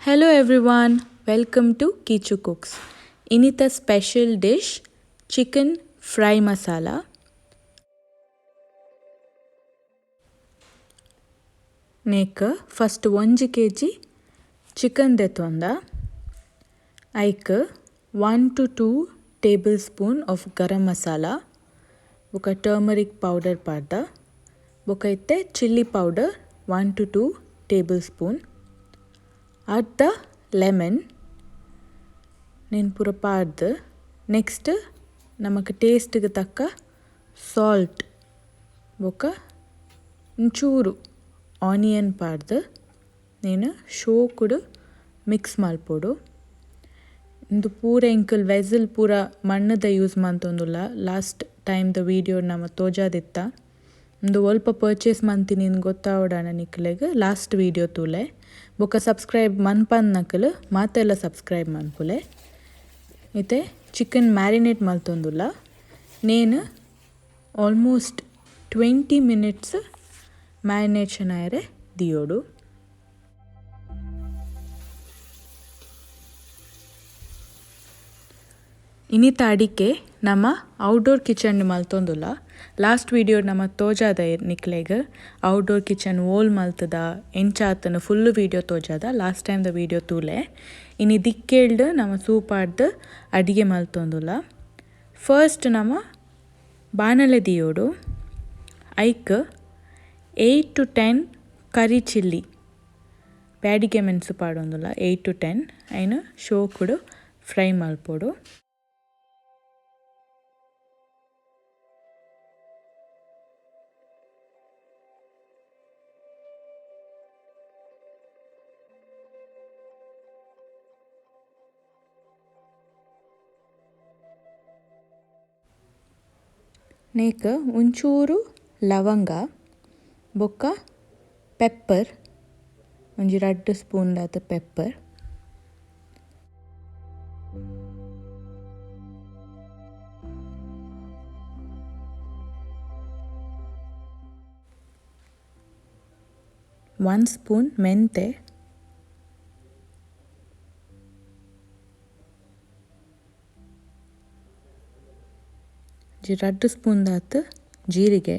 Hello everyone, welcome to Kichu cooks. ಇನಿತ special dish chicken fry masala. ನೇಕ್ first 1 KG chicken ದೆತೊಂದ. ಐಕ್ 1 to 2 tablespoon of garam masala ಬೊಕ turmeric powder ಪಾಡ್ದ. ಬೊಕ ಇತ್ತೆ chilli powder 1 to 2 tablespoon. ಅರ್ಧ ಲೆಮನ್ ನೆನ್ ಪೂರ ಪಾಡ್ದ್ ನೆಕ್ಸ್ಟ್ ನಮಕ್ ಟೇಸ್ಟ್ ಗ್ ತಕ್ಕ ಸಾಲ್ಟ್ ಬೊಕ ಒಂಚೂರು ಆನಿಯನ್ ಪಾಡ್ದ್ ನೆನ್ ಶೋಕುಡು ಮಿಕ್ಸ್ ಮಲ್ಪೊಡು. ಉಂದು ಪೂರ ಎಂಕುಲು ವೆಸಲ್ ಪೂರ ಮಣ್ಣುದ ಯೂಸ್ ಮಂತೊಂದುಲ್ಲ. ಲಾಸ್ಟ್ ಟೈಮ್ ದ ವಿಡಿಯೋ ನಮ ತೋಜಾದಿತ್ತ. ಉಂದು ಒಲ್ಪ ಪರ್ಚೇಸ್ ಮಂತಿನಿ ಗೊತ್ತಾವೊಡಾಂಡ ನಿಕ್ಲೆಗ್ ಲಾಸ್ಟ್ ವಿಡಿಯೋ ತೂಲೆ. ಬೊಕ ಸಬ್ಸ್ಕ್ರೈಬ್ ಮನ್ಪಂದ್ನಕುಲು ಮಾತೆಲ್ಲ ಸಬ್ಸ್ಕ್ರೈಬ್ ಮನ್ಪುಲೆ. ಇತ್ತೆ ಚಿಕನ್ ಮ್ಯಾರಿನೇಟ್ ಮಲ್ತೊಂದುಲ್ಲ. ನೇನ್ ಆಲ್ಮೋಸ್ಟ್ 20 ಮಿನಿಟ್ಸ್ ಮ್ಯಾರಿನೇಷನ್ ಆಯೆರೆ ದಿಯೊಡು. ಇನಿತ ಅಡಿಕೆ ನಮ ಔಟ್ಡೋರ್ ಕಿಚನ್ ಮಲ್ತೊಂದುಲ್ಲ. ಲಾಸ್ಟ್ ವಿಡಿಯೋ ನಮ ತೋಜಾದ ನಿಕ್ಲೆಗ್ ಔಟ್ಡೋರ್ ಕಿಚನ್ ಓಲ್ ಮಲ್ತದ ಎಂಚಾತನ ಫುಲ್ ವಿಡಿಯೋ ತೋಜಾದ. ಲಾಸ್ಟ್ ಟೈಮ್ ದ ವಿಡಿಯೋ ತೂಲೆ. ಇನಿ ದಿಕ್ಕೇಳ್ಡ್ ನಮ ಸೂಪಾಡ್ದ್ ಅಡಿಗೆ ಮಲ್ತೊಂದುಲ್ಲ. ಫಸ್ಟ್ ನಮ ಬಾಣಲೆ ದಿಯೋಡು. ಐಕ್ 8 to 10 ಕರಿ ಚಿಲ್ಲಿ ಬ್ಯಾಡಿಗೆ ಮೆಣಸು ಪಾಡೊಂದುಲ್ಲ. 8 to 10 ಐನ್ ಶೋಕುಡು ಫ್ರೈ ಮಲ್ಪೊಡು. ನೇಕ್ ಒಂಚೂರು ಲವಂಗ ಬೊಕ್ಕ ಪೆಪ್ಪರ್ ಒಂಜಿ ರಡ್ಡ್ ಸ್ಪೂನ್ ದಾತ್ ಪೆಪ್ಪರ್. ಒನ್ ಸ್ಪೂನ್ ಮೆಂತೆ. ರಡ್ಡ್ ಸ್ಪೂನ್ ದಾತ್ ಜೀರಿಗೆ.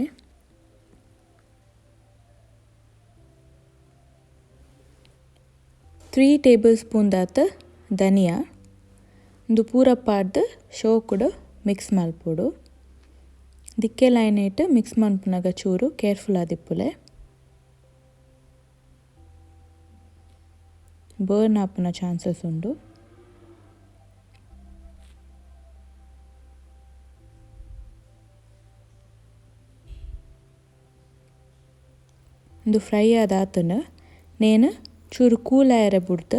3 ಟೇಬಲ್ ಸ್ಪೂನ್ ದಾತ್ ಧನಿಯಾ. ಉಂದು ಪೂರ ಪಾಡ್ದ್ ಶೋಕುಡು ಮಿಕ್ಸ್ ಮಲ್ಪೊಡು. ದಿಕ್ಕೆ ಲೈನ್ ಮಿಕ್ಸ್ ಮನ್ಪುನಗ ಚೂರು ಕೇರ್ಫುಲ್ ಆದಿಪ್ಪುಲೆ. ಬರ್ನ್ ಆಪುನ ಚಾನ್ಸಸ್ ಉಂಡು. ಉಂದು ಫ್ರೈ ಆದಾತನ ನೇನು ಚೂರು ಕೂಲ್ ಆಯೆರೆ ಬುಡ್ದು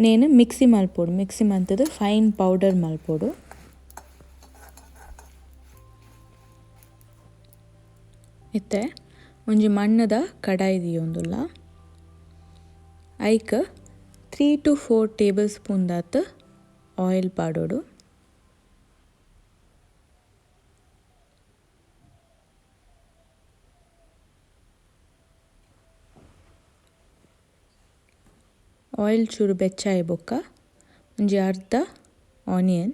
ನೇನು ಮಿಕ್ಸಿ ಮಲ್ಪೊಡು. ಮಿಕ್ಸಿ ಮಂತುದು ಫೈನ್ ಪೌಡರ್ ಮಲ್ಪೊಡು. ಇತ್ತೆ ಒಂಜಿ ಮಣ್ಣುದ ಕಡಾಯಿ ದಿಯೊಂದುಲ್ಲ. ಐಕ್ 3 to 4 table spoon ದಾತ್ ಆಯಿಲ್ ಪಾಡೊಡು. ಆಯಿಲ್ ಚೂರು ಬೆಚ್ಚಾಯಿ ಬೊಕ್ಕ ಒಂಜಿ ಅರ್ಧ ಆನಿಯನ್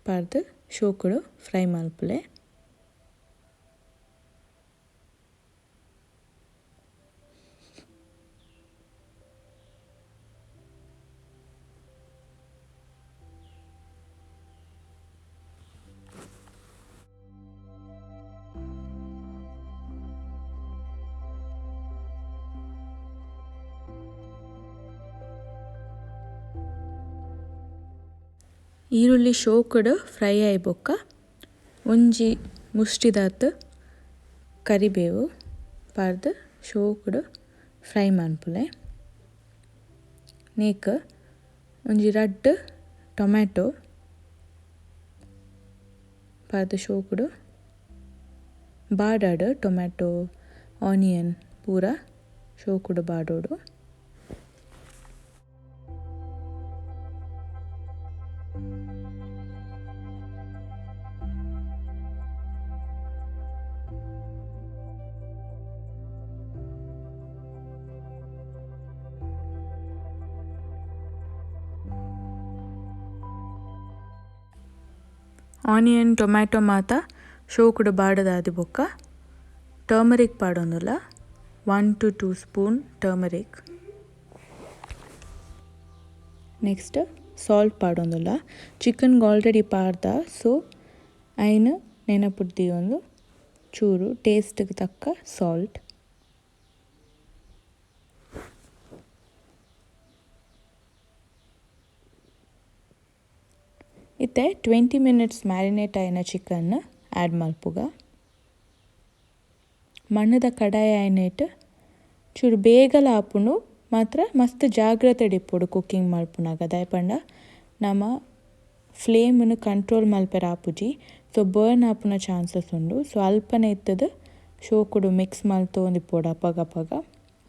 ಪಾಡ್ದ್ ಶೋಕುಡು ಫ್ರೈ ಮಲ್ಪುಲೆ. ಈರುಳ್ಳಿ ಶೋಕುಡು ಫ್ರೈ ಆಯಿ ಬೊಕ್ಕ ಒಂಜಿ ಮುಷ್ಟಿದಾತ್ ಕರಿಬೇವು ಪಾಡ್ದ್ ಶೋಕುಡು ಫ್ರೈ ಮನ್ಪುಲೆ. ನೇಕ್ ಒಂಜಿ ರಡ್ಡ್ ಟೊಮ್ಯಾಟೊ ಪಾಡ್ದ್ ಶೋಕುಡು ಬಾಡಾಡ್ ಟೊಮ್ಯಾಟೊ ಆನಿಯನ್ ಪೂರ ಶೋಕುಡು ಬಾಡೋಡು. Onion tomato ಮಾತ ಶೋಕುಡು ಬಾಡದಾದಿ ಬೊಕ್ಕ ಟರ್ಮರಿಕ್ ಪಾಡೊಂದುಲ್ಲ 1 to 2 spoon turmeric. Next salt ಪಾಡೊಂದುಲ್ಲ. Chicken already ಪಾಡ್ದ ಸೊ ಐನ್ ನೆನಪುಡ್ದಿಯೊಂದು ಚೂರು ಟೇಸ್ಟ್ಗೆ ತಕ್ಕ ಸಾಲ್ಟ್. ಇತ್ತೆ 20 ಮಿನಿಟ್ಸ್ ಮ್ಯಾರಿನೇಟ್ ಆಯಿನ ಚಿಕನ್ ಆ್ಯಡ್ ಮಲ್ಪುಗ. ಮಣ್ಣದ ಕಡಾಯಿ ಆಯಿನೇಟ್ ಚೂರು ಬೇಗಲ ಆಪುಂಡು ಮಾತ್ರ ಮಸ್ತ್ ಜಾಗ್ರತೆ ಇಪ್ಪೊಡು ಕುಕ್ಕಿಂಗ್ ಮಲ್ಪುನಗ. ದಾಯೆ ಪಂಡ ನಮ ಫ್ಲೇಮನ್ನು ಕಂಟ್ರೋಲ್ ಮಲ್ಪೆರ ಆಪುಜಿ, ಸೊ ಬರ್ನ್ ಆಪುನ ಚಾನ್ಸಸ್ ಉಂಡು. ಸೊ ಅಲ್ಪನೆ ಇತ್ತದು ಶೋಕುಡು ಮಿಕ್ಸ್ ಮಲ್ತೊಂದಿಪ್ಪೊಡು ಅಪಗ ಅಪಗ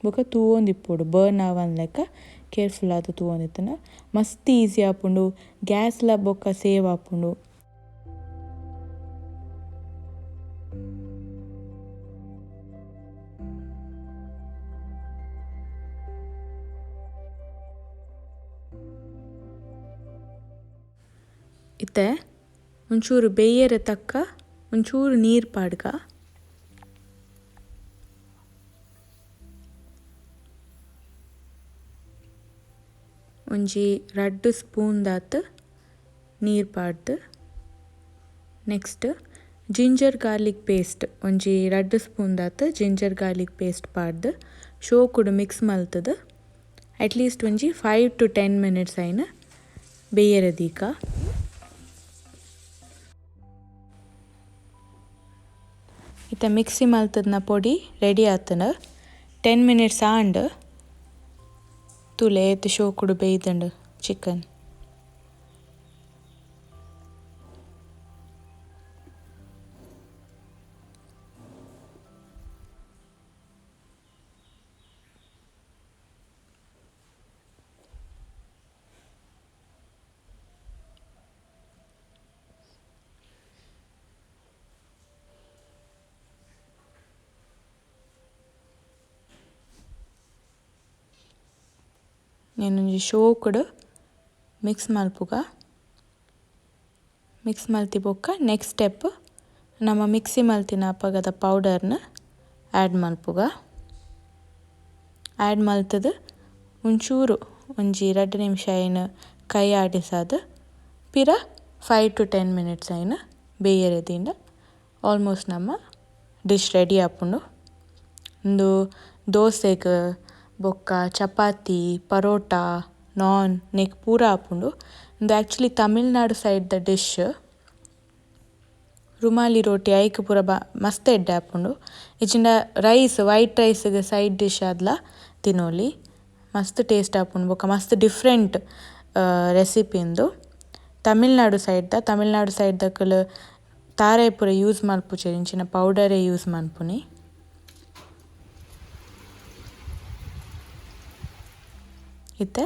ಬೊಕ ತೂವೊಂದಿಪ್ಪೊಡು ಬರ್ನ್ ಆವನ್ ಲೆಕ್ಕ ಕೇರ್ಫುಲ್ ಆದ್ ತೂವೊಂದಿತ್ತುಂಡ ಮಸ್ತ್ ಈಸಿ ಆಪುಂಡು, ಗ್ಯಾಸ್ಲ ಬೊಕ್ಕ ಸೇವ್ ಆಪುಂಡು. ಇತ್ತೆ ಒಂಚೂರು ಬೇಯರೆ ತಕ್ಕ ಒಂಚೂರು ನೀರು ಪಾಡ್ಗ. ಒಂಜಿ 2 ಸ್ಪೂನ್ ದಾತ್ ನೀರು ಪಾಡ್ದು. Next ginger garlic paste ಒಂಜಿ 2 ಸ್ಪೂನ್ ದಾತ್ ginger garlic paste ಪಾಡ್ದು ಶೋಕುಡು ಮಿಕ್ಸ್ ಮಲ್ತದು ಅಟ್ಲೀಸ್ಟ್ ಒಂಜಿ 5 to 10 minutes ಐನ ಬೇಯರೆ ದೀಕ. ಇತ್ತೆ ಮಿಕ್ಸಿ ಮಲ್ತದ್ನ ಪೊಡಿ ರೆಡಿ ಆತನ. 10 ಮಿನಿಟ್ಸ್ ಆಂಡ್ ತುಲೆ ಏತ್ ಶೋಕುಡು ಬೇಯ್ದಂಡು ಚಿಕನ್. నేనుంజి ಶೋಕುಡು ಮಿಕ್ಸ್ ಮಲ್ಪುಗ. ಮಿಕ್ಸ್ ಮಲ್ತಿ ಬೊಕ್ಕ ನೆಕ್ಸ್ಟ್ ಸ್ಟೆಪ್ ನಮ್ಮ ಮಿಕ್ಸಿ ಮಲ್ತಿನ ಅಪಗದ ಪೌಡರ್ನ ಆ್ಯಡ್ ಮಲ್ಪುಗ. ಆ್ಯಡ್ ಮಲ್ತದು ಒಂಚೂರು ಒಂಜಿ 2 ನಿಮಿಷ ಐನ್ ಕೈ ಆಡಿಸಾದು ಪಿರ 5 to 10 minutes ಐನ್ ಬೇಯರೆ ದಿಂಡ ಆಲ್ಮೋಸ್ಟ್ ನಮ್ಮ ಡಿಶ್ ರೆಡಿ ಆಪುಂಡು. ಉಂದು ದೋಸೆಗ್ ಬೊಕ್ಕ ಚಪಾತಿ ಪರೋಟ ನಾನ್ ನೆಕ್ ಪೂರ ಆಪುಂಡು. ಉಂದು ಆ್ಯಕ್ಚುಲಿ ತಮಿಳ್ನಾಡು ಸೈಡ್ದ ಡಿಶ್. ರುಮಾಲಿ ರೋಟಿ ಐಕ್ ಪೂರ ಮಸ್ತ್ ಎಡ್ಡೆ ಆಪುಂಡು. ಇಜ್ಜಿಂಡ ರೈಸ್ ವೈಟ್ ರೈಸ್ಗೆ ಸೈಡ್ ಡಿಶ್ ಆದ್ಲ ತಿನೊಲಿ, ಮಸ್ತ್ ಟೇಸ್ಟ್ ಆಪುಂಡು. ಬೊಕ್ಕ ಮಸ್ತ್ ಡಿಫ್ರೆಂಟ್ ರೆಸಿಪಿ ಇಂದು. ತಮಿಳ್ನಾಡು ಸೈಡ್ದ ತಮಿಳ್ನಾಡು ಸೈಡ್ದಕುಲು ತಾರೆ ಪೂರ ಯೂಸ್ ಮಲ್ಪುಜೆರ್, ಇಂಚಿನ ಪೌಡರೇ ಯೂಸ್ ಮನ್ಪುನಿ. ಇತ್ತೆ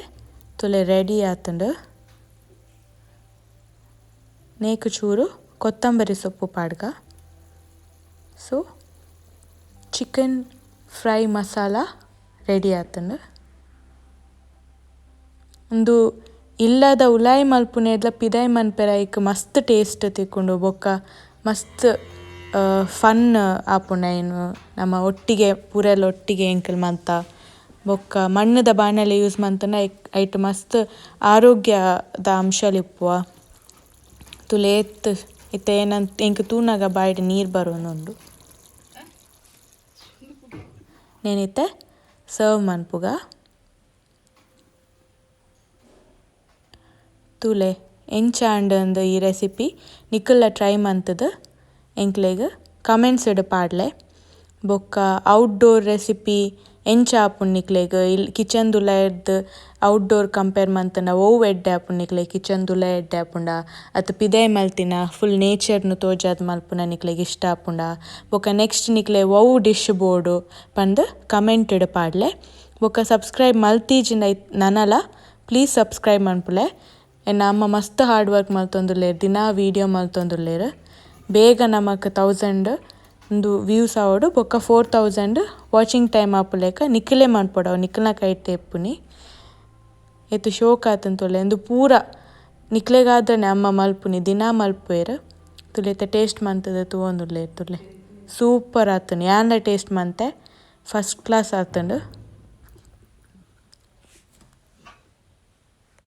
ತುಲೆ ರೆಡಿ ಆತುಂಡು. ನೇಕ್ ಚೂರು ಕೊತ್ತಂಬರಿ ಸೊಪ್ಪು ಪಾಡ್ಗ. So chicken fry masala ready ಆತುಂಡು. ಉಂದು ಇಲ್ಲದ ಉಲಾಯಿ ಮಲ್ಪುನೇದ್ಲ ಪಿದಾಯ್ ಮನ್ಪೆರ ಐಕ್ ಮಸ್ತ್ ಟೇಸ್ಟ್ ತಿಕ್ಕುಂಡು. ಬೊಕ್ಕ ಮಸ್ತ್ ಫನ್ ಆಪುಂಡು. ಐನ್ ನಮ್ಮ ಒಟ್ಟಿಗೆ ಪೂರೆಲ್ಲ ಒಟ್ಟಿಗೆ ಎಂಕಲ್ ಮಂತ. ಬೊಕ್ಕ ಮಣ್ಣದ ಬಾಣಲೆ ಯೂಸ್ ಮಂತುಂಡ ಐಟ್ ಮಸ್ತ್ ಆರೋಗ್ಯದ ಅಂಶಲಿಪ್ಪುವ. ತುಲೆ ಏತ್ ಇತ್ತೆ ಏನಂತ ಎಂಕ್ ತೂನಗ ಬಾಯಿಡ್ ನೀರು ಬರೋನುಂಡು. నేనైతే ಸರ್ವ್ ಮನ್ಪುಗ. ತೂಲೆ ಎಂಚ ಆಂಡ್ ಅಂದ್ ಈ ರೆಸಿಪಿ ನಿಕುಲ್ಲ ಟ್ರೈ ಮಂತುದು ಎಂಕ್ಲೆಗ್ ಕಮೆಂಟ್ಸ್ ಡ್ ಪಾಡ್ಲೆ. ಬೊಕ್ಕ ಔಟ್ಡೋರ್ ರೆಸಿಪಿ ಎಂಚ ಆಪುಂಡು ನಿಕ್ಲೆಗ್ ಇಲ್ ಕಿಚನ್ ದುಲೈರ್ದ್ ಔಟ್ಡೋರ್ ಕಂಪೇರ್ ಮಂತುಂಡ ಒವು ಎಡ್ಡೆ ಆಪುಂಡು ನಿಕ್ಲೆಗ್ ಕಿಚನ್ ದುಲೈ ಎಡ್ಡೆ ಆಪುಂಡ ಅತ್ ಪಿದಯ್ ಮಲ್ತಿನ ಫುಲ್ ನೇಚರ್ನು ತೋಜಾದ್ ಮಲ್ಪುನ ನಿಕ್ಲೆಗ್ ಇಷ್ಟ ಆಪುಂಡ. ಬೊಕ್ಕ ನೆಕ್ಸ್ಟ್ ನಿಕ್ಲೆ ಒವು ಡಿಶ್ ಬೋಡು ಪಂದ್ ಕಮೆಂಟ್ ಡ್ ಪಾಡ್ಲೆ. ಬೊಕ್ಕ ಸಬ್ಸ್ಕ್ರೈಬ್ ಮಲ್ತೀಜಿಂಡ ನನಲ ಪ್ಲೀಸ್ ಸಬ್ಸ್ಕ್ರೈಬ್ ಮನ್ಪುಲೆ. ಎನ್ನ ಅಮ್ಮ ಮಸ್ತ್ ಹಾರ್ಡ್ ವರ್ಕ್ ಮಲ್ತೊಂದುಲ್ಲೆರ್, ದಿನಾ ವೀಡಿಯೋ ಮಲ್ತೊಂದುಲ್ಲೆರ್. ಬೇಗ ನಮಕ್ 1000 ಉಂದು ವ್ಯೂಸ್ ಆವೊಡು ಬೊಕ್ಕ 4000 ವಾಚಿಂಗ್ ಟೈಮ್ ಆಪುಲೆಕ ನಿಕ್ಲೆ ಮನ್ಪೊಡು, ಅವು ನಿಕ್ಲ್ನ ಕೈಟ್ ಇಪ್ಪುನಿ. ಏತ್ ಶೋಕ್ ಆತುಂಡು ತೂಲೆ. ಉಂದು ಪೂರ ನಿಕ್ಲೆಗಾದ್ರನೆ ಅಮ್ಮ ಮಲ್ಪುನಿ, ದಿನಾ ಮಲ್ಪುವೆರ್. ತುಲೆತ ಟೇಸ್ಟ್ ಮಂತದ ತೂವೊಂದುಲ್ಲೆ ತುಲೆ. ಸೂಪರ್ ಆತುಂಡು ಯಾನ್ಲ ಟೇಸ್ಟ್ ಮಂತೆ ಫಸ್ಟ್ ಕ್ಲಾಸ್ ಆತುಂಡು.